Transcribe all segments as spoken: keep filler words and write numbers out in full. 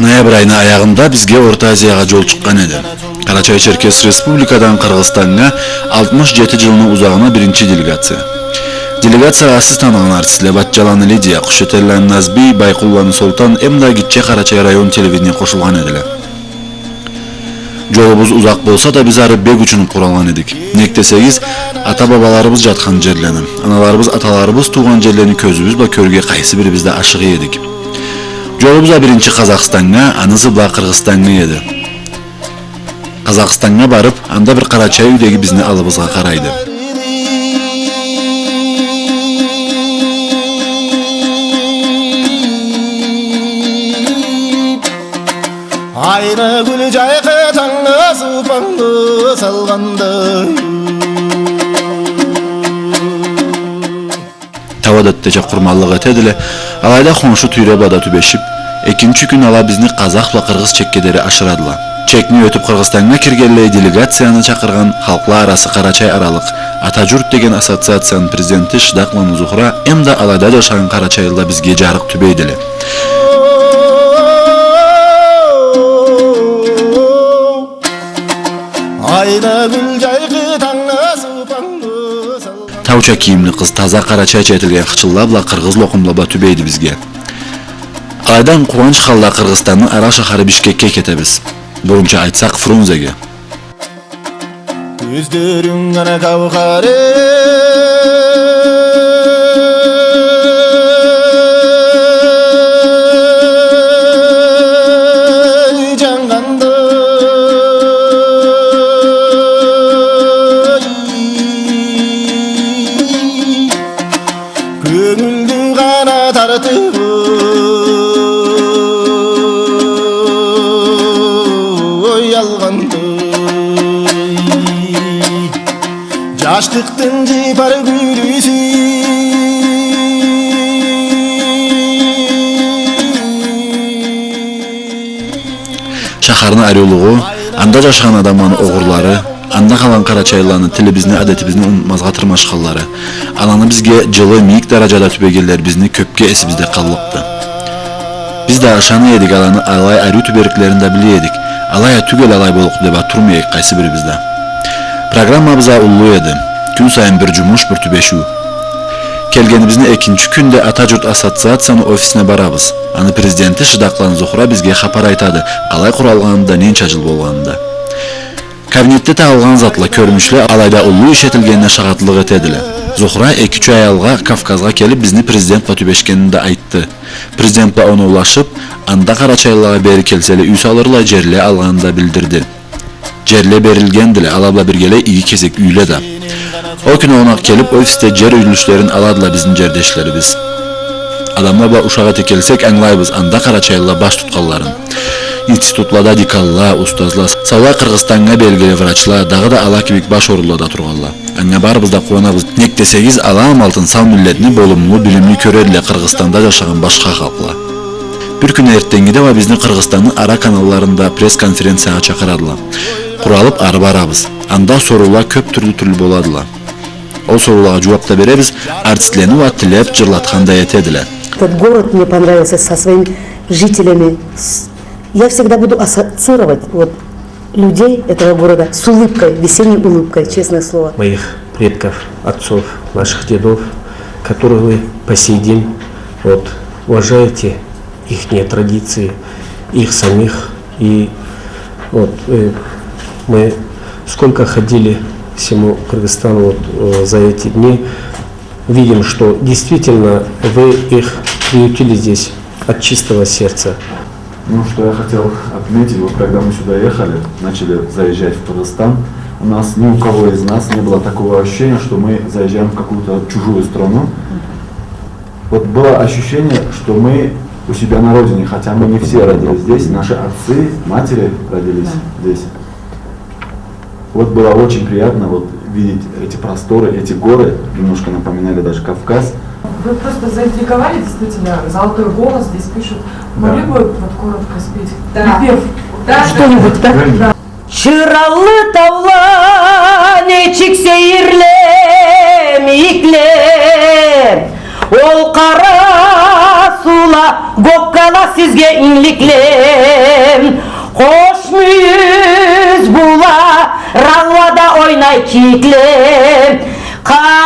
Ноябрь айны аягъында бизге Орта Азиягъа джол чыкъгъан эди. Къарачай-Черкес Республикадан Къыргъызстаннга алтмыш джети джылны узагъына биринчи делегация. Делегациягъа сиз таныгъан артистле Батчаланы Лидия, Къушетелланы Назбий, Байкъулланы Солтан эмда Гитче Къарачай район телевидение къошулгъан эдиле. Джолубуз узакъ болса да, биз ары бек учунуп къуралгъан эдик. Нек десегиз, ата-бабаларыбыз джатхан джерлени, аналарыбыз, аталарыбыз туугъан джерлени кёзюбюз бла кёрюрге къайсы бирибиз да ашыгъа эдик. Джолубуз а биринчи Къазахстаннга, аны ызы бла Къыргъызстаннга эди. Къазахстаннга барып, анда бир къарачай юйдеги бизни аллыбызгъа къарайды. Айнагюл джайкъы тангы сыпанны салгъанды. Тау адетдеча къурманлыкъ этедиле, алайда хоншу Тюйре бла да тюбешип, экинчи кюн ала бизни къазах бла къыргъыз чекге дери ашырадыла. Чекни ётюп Къыргъызстаннга киргенлей, делегацияны чакъыргъан халкъла арасы къарачай аралыкъ «Ата джурт» деген ассоциацияны президенти Шыдакъланы Зухра эмда алайда джашагъан къарачайлыла бизге джарыкъ тюбейдиле. Айнагюл джайкъы тангы сыпанны салгъанды. Тауча кийимли къыз таза къарачайча этилген хычынла бла, къыргъыз локъумла бла тюбейди бизге. Алайдан къууанч халда Къыргъызстанны ара шахары Бишкекге кетебиз. Бурунча айтсакъ, Фрунзеге. Кёзлеринг къара гаугъар джаннгъанды. Кёнгюлдю къана тартып, ой, алгъанды. Джашлыкъдын джыпар гюлюсю. Шахарны ариулугъу, анда джашагъан адамланы огъурлары, анда къалгъан къарачайлыланы тилибизни, адетибизни унутмазгъа тырмашханлары, аланы бизге джылы, мийик дараджада тюбегенлери бизни кёпге эсибизде къаллыкъды. Биз да ышана эдик аланы алай ариу тюбериклерин да, биле эдик. Алай а тюгюл, алай боллукъду деб а турмай эдик къайсы бирибиз да. Программабыз а уллу эди. Кюн сайын бир джумуш, бир тюбешиу. Келгенибизни экинчи кюнде «Ата джурт» ассоциацияны офисине барабыз. Аны президенти Шыдакъланы Зухра бизге хапар айтады, къалай къуралгъанын да, ненча джыл болгъанын да. Кабинетде тагъылгъан затла, кёрюнюшле алайда уллу иш этилгенине шагъатлыкъ этедиле. Зухра эки-юч ай алгъа Кавказгъа келип, бизни президент бла тюбешгенин да айтды. Президент бла оноулашып, анда къарачайлылагъа бери келселе юй салырла джерле алгъанын да билдирди. Джерле берилгендиле, ала бла биргелей иги кесек юйле да. Ол кюн огъунакъ келип, офисде джер юлюшлерин аладыла бизни джердешлерибиз. Адамла бла ушакъ эте келсек, ангылайбыз анда къарачайлыла баш тутханларын. Институтлада деканла, устазла, саулай Къыргъызстаннга белгили врачла, дагъыда ала кибик баш орунлада тургъанла. Анга барыбыз да къууанабыз. Нек десегиз, ала амалтын сау миллетни болумлу, билимли кёредиле Къыргъызстанда джашагъан башха халкъла. Бир кюн эртденнгиде уа бизни Къыргъызстанны ара каналларында пресс-конференциягъа чакъырадыла. Къуралып ары барабыз. Анда соруула кёп тюрлю-тюрлю боладыла. Ол соруулагъа джууап да беребиз, артистлени уа тилеп, джырлатхан да этедиле. Этот город мне понравился со своими жителями. С-, я всегда буду ассоциировать вот людей этого города с улыбкой, весенней улыбкой, честное слово. Моих предков, отцов, наших дедов, которые вы по сей день, вот, уважаете ихние традиции, их самих. И вот, э, мы сколько ходили по всему Кыргызстану вот, э, за эти дни, видим, что действительно вы их приютили здесь от чистого сердца. Ну, что я хотел отметить, вот когда мы сюда ехали, начали заезжать в Кыргызстан, у нас, ни у кого из нас не было такого ощущения, что мы заезжаем в какую-то чужую страну. Вот было ощущение, что мы у себя на родине, хотя мы не все родились здесь, наши отцы, матери родились здесь. Вот было очень приятно вот видеть эти просторы, эти горы, немножко напоминали даже Кавказ. Вы просто заинтриговали, действительно, золотой голос, здесь пишут. Да. Могли бы вот коротко спеть? Да. Припев. Да. Что-нибудь, да? Да. Чыраллы таула нечик сейирле, мийикле, ол къара суула кёк Ала сизге инникле, хош мюйюз бла раллада ойнай кийикле, Къарачай.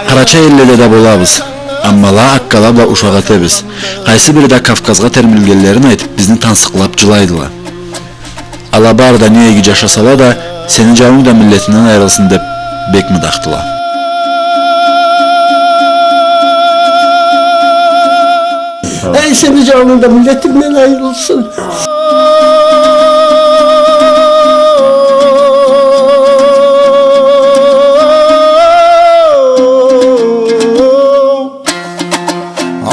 Къарачай элледе да болабыз. Аммала, аккала бла ушакъ этебиз. Къайсы бири да Кавказгъа термилгенлерин айтып, бизни тансыкълап джылайдыла. Ала бары да не иги джашасала да, сени джауунг да миллетинден айырылсын деп, бек мыдахдыла. Эй, сени джауунг да миллетинден айырылсын.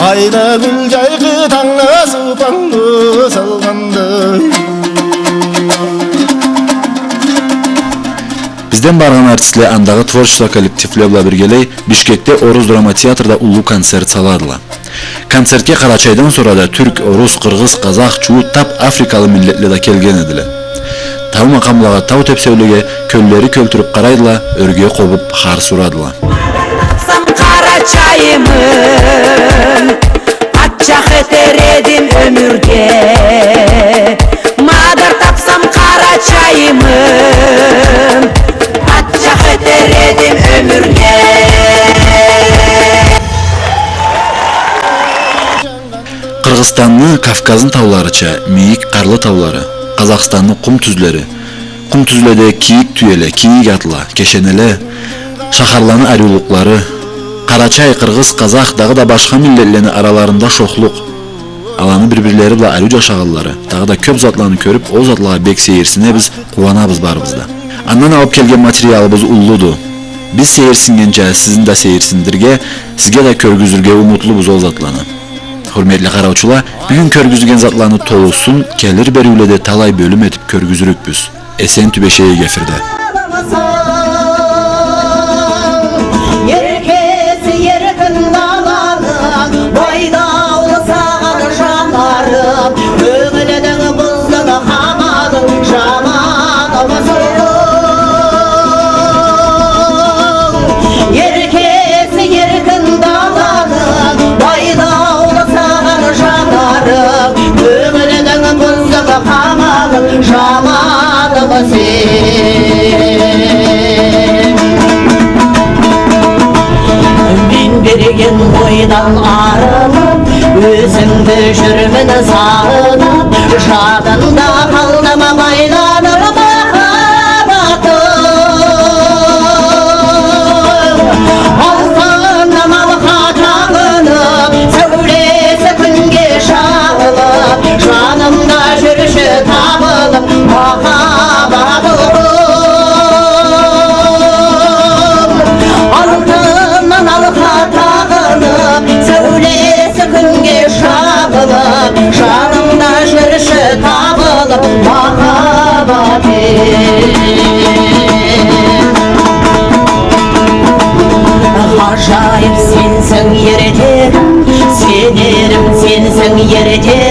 Айда гюл джайгъы тангы сыпанды салгъанды. Бизден баргъан артистле андагъы творчество коллективле бла биргелей Бишкекде Орус драма театрда уллу концерт саладыла. Концертге Къарачайдан сора да тюрк, орус, къыргъыз, къазах, чуут, тап африкалы миллетле да келген эдиле. Тау макъамлагъа, тау тепсеулеге кёллери кёлтюрюп къарайдыла, ёрге къобуп харс урадыла. Тапсам Къарачайымы, патчах этер эдим ёмюрге. Мадар тапсам Къарачайымы, патчах этер эдим ёмюрге. Къыргъызстанны Кавказны тауларыча мийик къарлы таулары, Къазахстанны къум тюзлери, къум тюзледе кийик тюеле, кийик атла, кешенеле, шахарланы ариулукълары, къарачай, къыргъыз, къазах, дагъыда башха миллетлени араларында шохлукъ, аланы бир-бирлери бла ариу джашагъанлары, дагъыда кёп затланы кёрюп, ол затлагъа бек сейирсинебиз, къууанабыз барыбыз да. Андан алып келген материалыбыз уллуду. Биз сейирсиннгенча, сизни да сейирсиндирирге, сизге да кёргюзюрге умутлубуз ол затланы. Хурметли къараучула, бюгюн кёргюзген затланы толусун келир бериуледе талай бёлюм этип кёргюзюрюкбюз. Эсен тюбешейик эфирде. Мен берген бойдан арылып, ёзюмдю жюрмен сагъынып, жадымда къалды ма байланыр махаббатым. Алтындан алкъа тагъынып, саулеси кюннге чагъылып, жанымда жюрюшю табылып, махаббатым. Алтындан алкъа тагъынып, саулеси кюннге чагъылып, жанымда жюрюшю табылып, махаббатым. Ажайып сенсенг, эртегим, сенерим, сенсенг, эртегим.